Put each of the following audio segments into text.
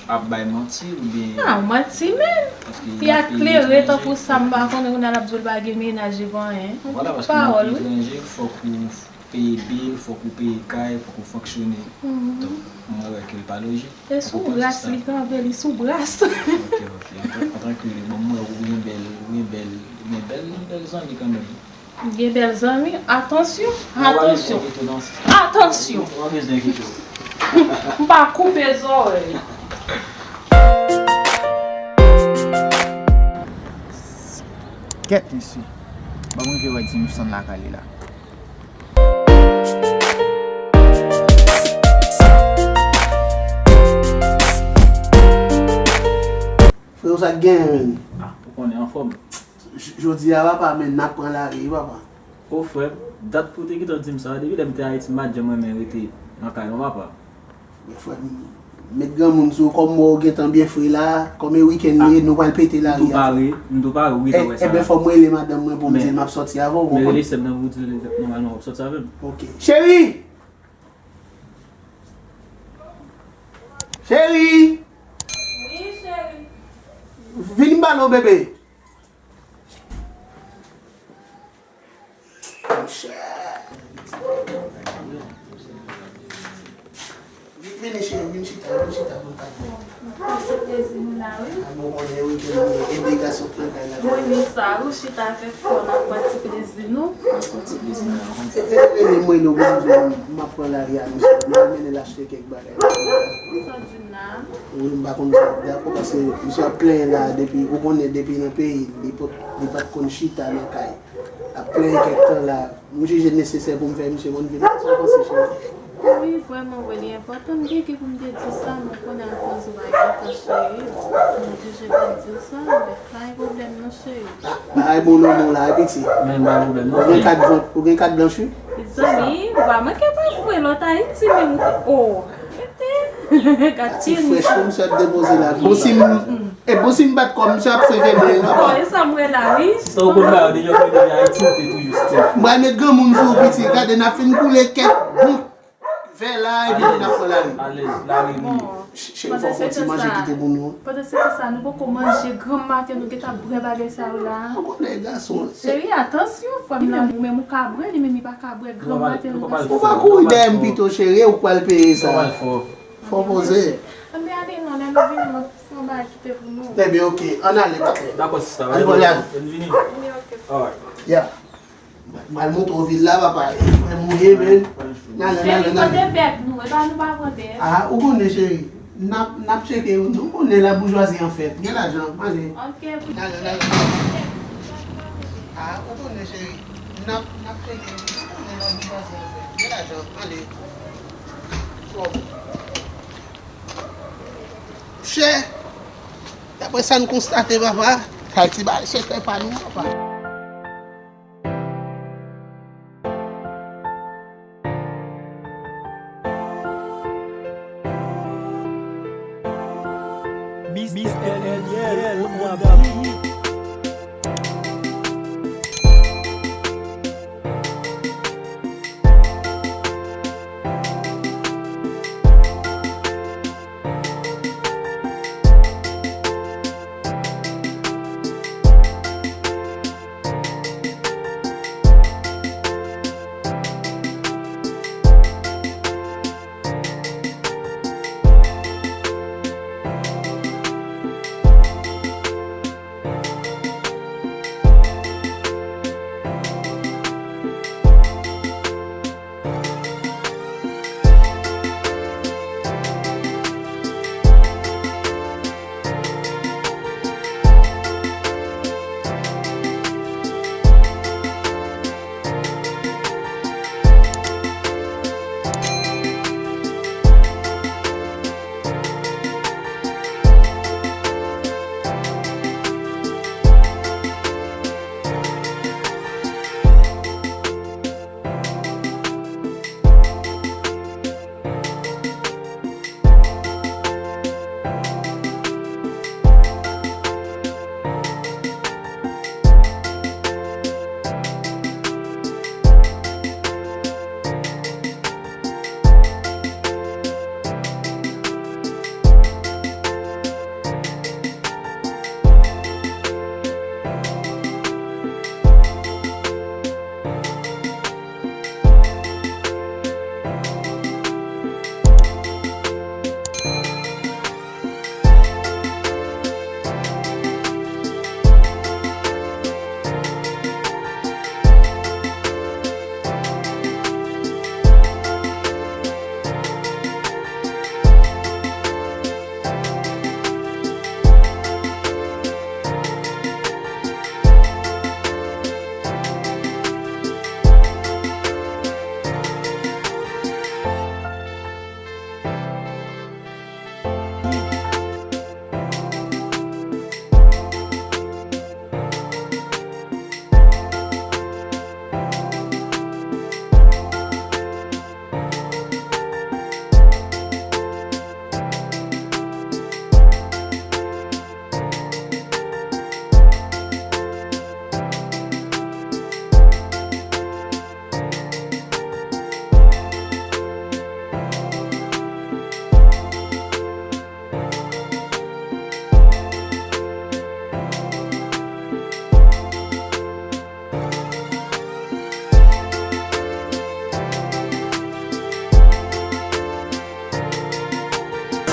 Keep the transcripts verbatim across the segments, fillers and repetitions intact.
ap bay manti oubyen... Ah, ou manti menm. Fi a klere tankou sa, m pa konnen, kounye a l ap di w l pa gen mennaj, li pa anyen. Vwala, paske nan peyi etranje, fòk ou peye bil, fòk ou peye kay, fòk ou fonksyone. Donk, mwen wè ke l pa lojik. E sou bras li kanpe, li sou bras. Ok, ok. Antan, antanke, bon, mwen wè ou gen bèl, ou gen bèl, ou gen bèl, bèl zanmi kanmenm. Gen bèl zanmi, atansyon, atansyon, atansyon. M pa koupe zòrèy. Kèt, mesye. Ban mwen rive wè Dimson lakay li la. Freo, sa k genyen, menn? Ah, ou konnen, anfòm. J-, jodi a, papa, men n ap pran lari, wi, papa. O frè m, dat pou w te gentan di m sa, depi lè m te Ayiti, m pa t janm renmen rete nan kay non, papa. Men frè m, met granmoun sou ou, kòm ou gentan byen fre la, kòm e wikenn li ye, nou pral pete lari a. M tou pare, m tou pare, ou gentan wè sa. Enben, fò m rele madanm mwen pou m di l m ap sòti avè w, ou konprann? Men rele sè m nan pou w di l nòmalman w ap sòti avè m. Ok. Cheri! Cheri! Wi, cheri. Vin m pale w, bebe. Monchè. Vin, vini, cheri, vin chita, vin chita pou n pale. N ap pase plezi nou la, wi. A bon, konnen, wi, ke nou ede gason k nan kay la. Mwen renmen sa, wi, chita avèk frè w, n ap pran ti plezi nou. N ap pran ti plezi nou. E, e, e, mwen, nou, mwen, m ap pran lari a, misye. Mwen mennen l achte kèk bagay. Sa w di m la? Wi, m pa konn sa w ap di ankò, paske misye ap plenyen la depi, ou konnen, depi nan peyi, li pot, li pa t konn chita nan kay. Ap plenyen kèk tan la. M jije nesesè pou m fè misye konn vin. Sa w panse, cheri? Wi, vrèman vre, li enpòtan. M te gen pou m te di w sa, men kounye a akoz ou pa gen tan, cheri. M oblije pou m di w sa, men pa gen pwoblèm non, cheri. Ah, bagay bon nan men w la, wi, piti. Men pa pwoblèm non. Ou gen kat vant, ou gen kat blanch, wi. Mezanmi, ou pa manke pa fre lòt Ayiti, men ou, oh, rete. Gad ti frèch, kòm sa ap depoze la. Bon, si m, e bon, si m bat kò, misye ap fenke mwen, papa. Bon, e sa m wè la, wi. Sa w konn ba yo deja, w konn depi Ayiti, ou te toujou stiff. M pral met granmoun sou ou, piti. Gade, n ap fin koule kèk bout vè la, epi n ap pran lari. Alèz, lari li ye. Cheri, fò w fè yon ti manje kite pou nou. Pandan se tan sa, nou poko manje, granm maten nou gentan bwè bagay sa yo la. Ou konnen gason. Cheri, atansyon, frè m nan, ou menm ou ka bwè, li menm li pa ka bwè, granm maten nou pa... Ou pa kouri dèyè m pito, cheri, ou k pral peye sa. Fò poze. Anben ale non, lè nou vini, m ap fè yon bagay kite pou nou. Ebyen, ok, ann ale, patnè. Dakò, sista. Ann ale. Ann vini. Ebyen, ok. Alright. Ya. M al montre w vil la, papa. E frè m ou ye, men. N ale, n ale, n ale. Cheri, pote bèg nou, e pa nou pa pran bèg. Ah, ou konnen, cheri. N ap, n ap tcheke yo. Nou konnen laboujwazi an fèt. Gen lajan, ale. Ok. N ale, n ale. Ah, ou konnen, cheri. N ap, n ap tcheke yo. Nou konnen laboujwazi an fèt. Gen lajan, ale. Twò bon. Chè, daprè sa n konstate, papa, kay ti bagay sekrè pa nou, papa. Mister Eliel, on the beat.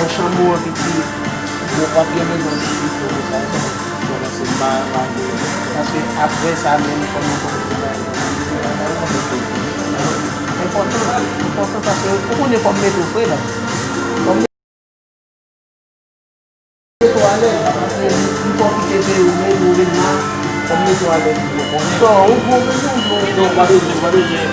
Nan chanm ou an piti, bon, w ap gen bezwen de pito pou sa, sa, sa, paske m pa, pa gen, paske apre sa menm, fò mwen konn fè bagay, enpòtan, enpòtan paske ou konnen fò m mete w fre la. Fò m mete w alèz, paske m fè w kite peyi w, men ou vin la, fò m mete w alèz. Bon, ou bon, men ou bon. Non, pa bezwen, pa bezwen.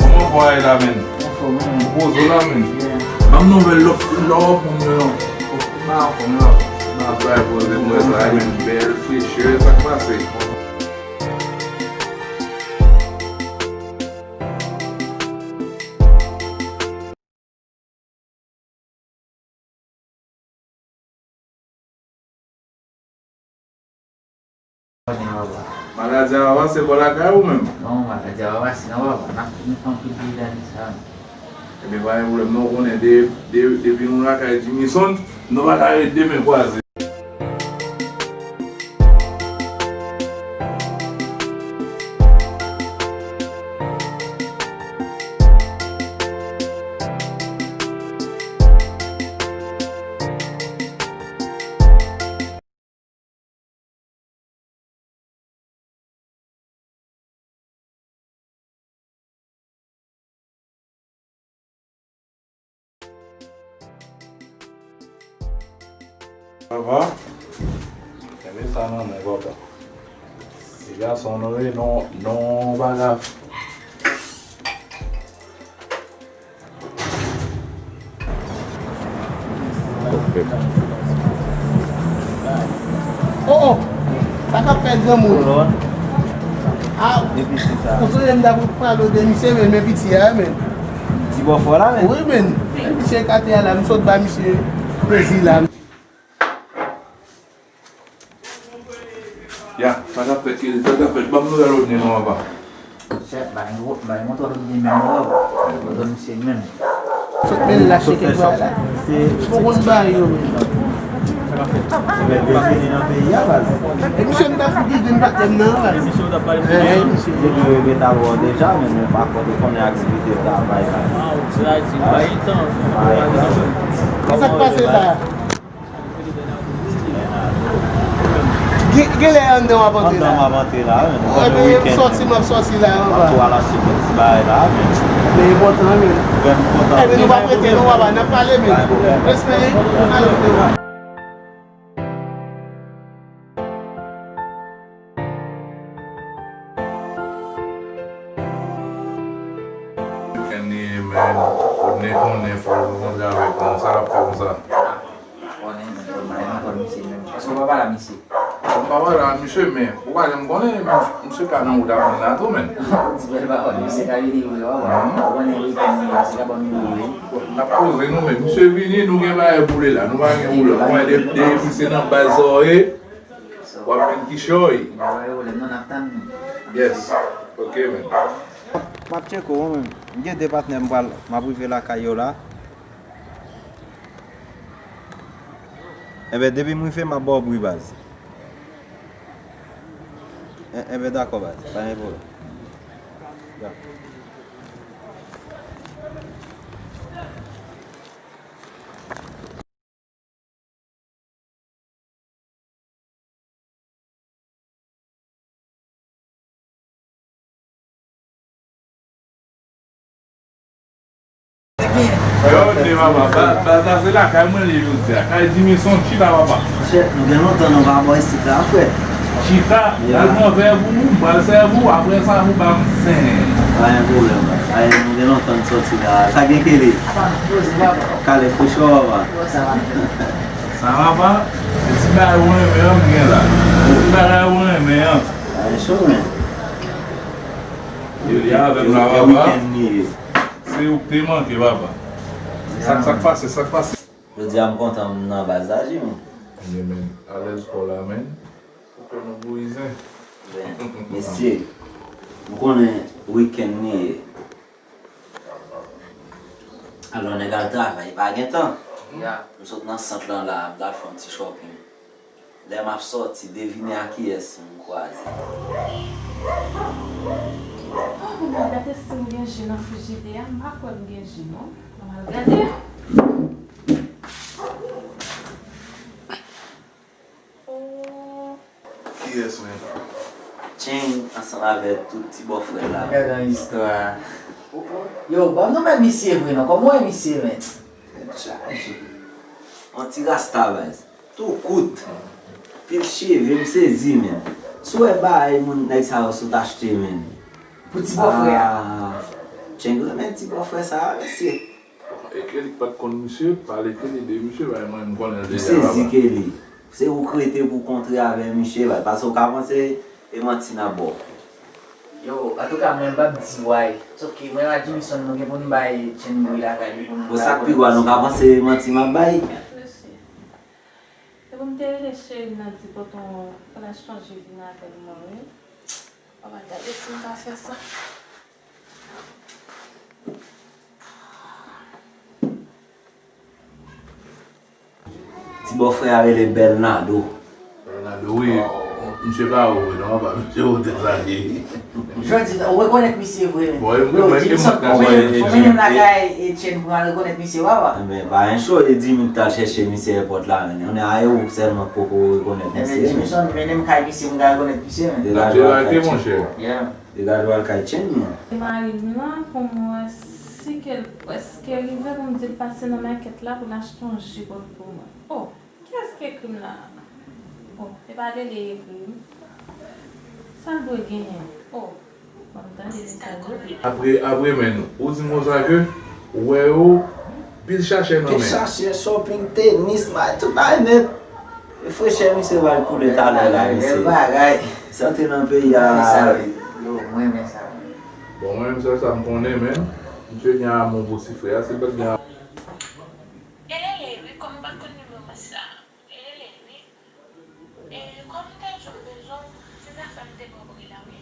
Kòman bway la, menn? Poze w la, menn. Ban m nouvèl lòt, lòt moun yo. Nan bway poze m wè sa, menn. Bèl, fresh, sa k pase. Maladi a pase bò lakay ou menm? Non, maladi a pase non, papa. N ap fini anpil de lane sa. Ebyen, pa gen pwoblèm non, ou konnen de, de, depi nou lakay Jimison, nou pa ka ret de men kwaze. Papa, kenbe sa nan men papa. Ti gason nou ye, non, non, bagay. Oh, oh. Sa k ap fèt, granmoun? Ah, ou sonje m t ap pale de misye, men, men piti a, men. Ti bò fò la, men. Wi, men. Misye kate a la, m sot ba misye plezi la. Ya, sa k ap fèt, Kelly? Sa k ap fèt? Ban m nouvèl Odney non, papa. Chèf, bay yon, bay yon twòp di menm non, papa. Odney se menm. Sot men lache kèk bagay la. Bon, konn bay yo menm. Se bèl bèl vini nan peyi a, baz. E misye m ta pou gide m pa t menm nan, baz. Emisyon w t ap pale pou mwen. Eh, misye. Se ke yo gen ta wè w deja, men nou pa kote konnen aktivite travay la. Ah, ou di la, di, pa gen tan. Pa gen tan. Sa k pase la? Gen, gen lè anndan w ap antre la. Anndan m ap antre la, wi, men nou konn gen wikenn. Sòti, m ap sòti la, anba. M ap tou al achte kèk ti bagay la, men. Men enpòtan, men. Vrèman enpòtan. Ebyen, nou p ap rete, non, papa, n ap pale, men. Pa gen pwoblèm. Respè, wi. Alò, frè. Kenny, men, konnen, konnen, fò l kontre avèk nou. Sa l ap fè konsa? Konnen, men, fò l bay yon kòd misye menm. Paske w pa pale a misye. Ou pa pale a misye, men ou pa janm konnen, men misye ka nan wout avè n la tou, men. Ou di bèl pawòl, misye ka vini vre, w ap wè. Ou konnen wikenn nan, misye ka ban nou vre. N ap poze nou, men misye vini, nou gen bagay pou li la, nou pa gen pwoblèm. Mwen, de, de, misye nan baz sa w ye. W ap vin kichòy. Yes. Ok, men. M ap tcheke w, wi, men. M gen de patnè m pral, m ap rive lakay yo la. Enben, depi m rive, m ap ba w bri, baz. En, enben, dakò, baz. Pa gen pwoblèm. Dakò. Yo, te papa, ba, ba, sa se lakay mwen li jodi a. Kay Jimison, chita, papa. Monchè, nou gen lontan nou pa bò isit la, frè. Chita, al pran vè pou ou, m pral sèvi w, apre sa, ou ba m senk. Pa gen pwoblèm, baz. Ay, nou gen lontan n sòti la. Sa gen kele? Kale fouchò, papa. Sa va, pa? Se ti bagay ou renmen an m gen la. Se ti bagay ou renmen an. Ay, cho, men. Yo li avè m la, papa. Se ou k te manke, papa. Sa, sa k pase, sa k pase? Jodi a m kontan m nan baz la, Jimmy. Ebyen, men, alèz kò la, men. Ou kwè nou pou izen? Mesye, m konnen wikenn li ye. Alò, nèg al travay, pa gen tan. M sot nan sant lan la, m t al fè yon ti shopping. Lè m ap sòti, devine a kiyès m kwaze. Oh, mwen gade si m gen ji nan frijidè a, m pa kwè m gen ji non. Mwen al gade. Oh. Kiyès menm? Cheng ansanm avèk tout ti bòfrè la. Gade yon istwa. Yo, ban m nouvèl misye vre non. Kòman w wè misye, men? Tèt chaje. Yon ti rasta baz. Tou kout. Pil cheve, m sezi, men. Si w wè bagay moun nèg sa yo sot achte, men. Pou ti bòfrè a. Ah, Cheng renmen ti bòfrè sa a, mesye. E Kelly k pa t konn misye, pale Kelly de misye, bay mwen, m konnen l deja. M sezi, papa. Kelly. Se ou k rete pou kontre avè misye, bay, paske w ka panse e manti n ap ba w. Yo, antouka, mwen m p ap di way. Sòf ke mwen ak Jimison, nou gen pou n bay Cheng bri lakay li pou n... Bon, sa k pi gwa, nou ka panse e manti m ap bay. Mesye. Se pou m te rele cheri m nan di tonton pou l achte yon ji vin avè l mwen, wi. Papa, gade si m ka fè sa. Ti bòfrè a rele Bernardo. Bernardo, wi. Misye pa ou vre non, papa. Misye ou te sa ye. Jodi, ou rekonèt misye vre, men. Bon, e, yo, e, Jimison, e, fò mennen m lakay Etienne pou m al rekonèt misye, papa. Enben, pa gen cho, e Jimmy k t al chèche misye èpòt la, men. On est à Héroux sèlman k poko rekonèt misye, men. Enben, Jimison, mennen m kay misye, m ka rekonèt misye, men. Degaje w al kay Etienne. Yeah. Degaje w al kay Etienne, men. Se mari m nan, pou m wè si ke l prèske rive, pou m di l pase nan makèt la pou l achte yon ji pou l pou mwen. Oh! Kiyès ki ekri m la? Oh, se pa Lele ekri m. Sa l dwe genyen? Oh, ban m tande mesaj yo. Apre, apre, men, ou di m konsa ke ou wè yo, pil chache nan men. Pil chache, shopping, tenis, bay, tout bagay nèt. E frechè misye bay koule talè la, mesye. Bèl bagay. Santre nan peyi a. Mwen renmen sa, wi. Yo, mwen renmen sa, wi. Bon, mwen menm, sèl sa m konnen, men, misye gen amou pou ti frè a, se pa t gen... E Lele, wi, kòm m pa t konn nimewo sa. E Lele, wi. E kòm m te di w m bezwen w, se sa fè m te ba w bri la, wi.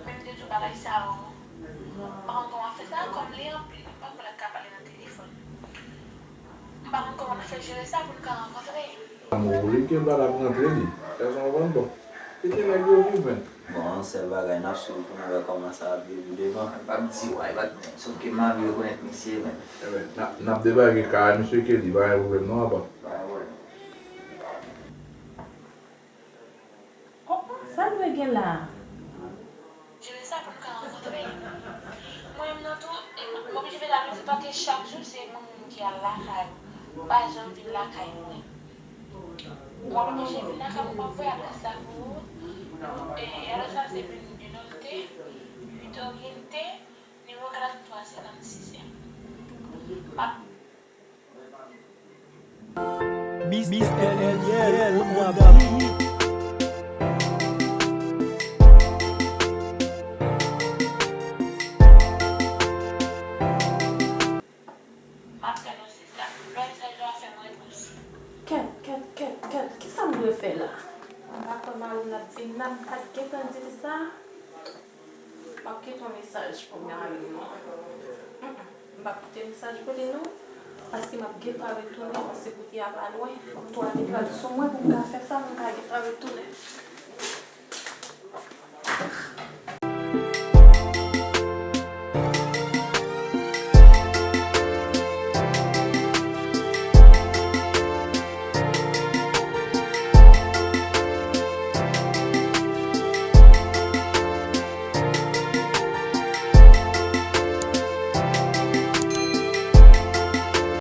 Men m te di w bagay sa yo, m pa konn kòman fè sa, kòm li anpil, m pa kwè l ap ka pale nan telefòn. M pa konn kòman n ap fè jere sa pou n ka rankontre. Amou, li gen bagay ap rantre, li. Gason an konn bon. Li gen nèg yo viv, men. Bon, sèl bagay, n ap swiv pou n wè kòman sa ap vire pou devan. M p ap di w, ay, pa t, men, sòf ke m anvi rekonèt misye, men. Enben, n ap, n ap debake kay misye Kelly, pa gen pwoblèm non, apa. Pa gen pwoblèm. Oh, oh, sa l dwe gen la a? Jere sa pou n ka rankontre. Mwen menm nan tou, m oblije fè sa, men se pa ke chak jou se moun ki al lakay ou. Pa janm vin lakay mwen. Mwen oblije vin lakay ou, m ap voye adrès la pou ou. E adrès la se Avenue du Norte, huit Oriente, nimewo karannntwa senkannsis. M ap Mister Ariel, on the beat. M ap tande w, sista. Lè mesaj yo a fè m repons. Kèt, kèt, kèt, kèt. Kisa m dwe fè la? M pa kwè mari m ap vin la, m pa t gentan di l sa. M ap kite yon mesaj pou mari m non. Mm, mm. M p ap kite mesaj pou li non. Paske m ap gentan retounen, paske kote a pa lwen. Fò m tou al deplase sou mwen pou m ka fè sa, pou m ka gentan retounen.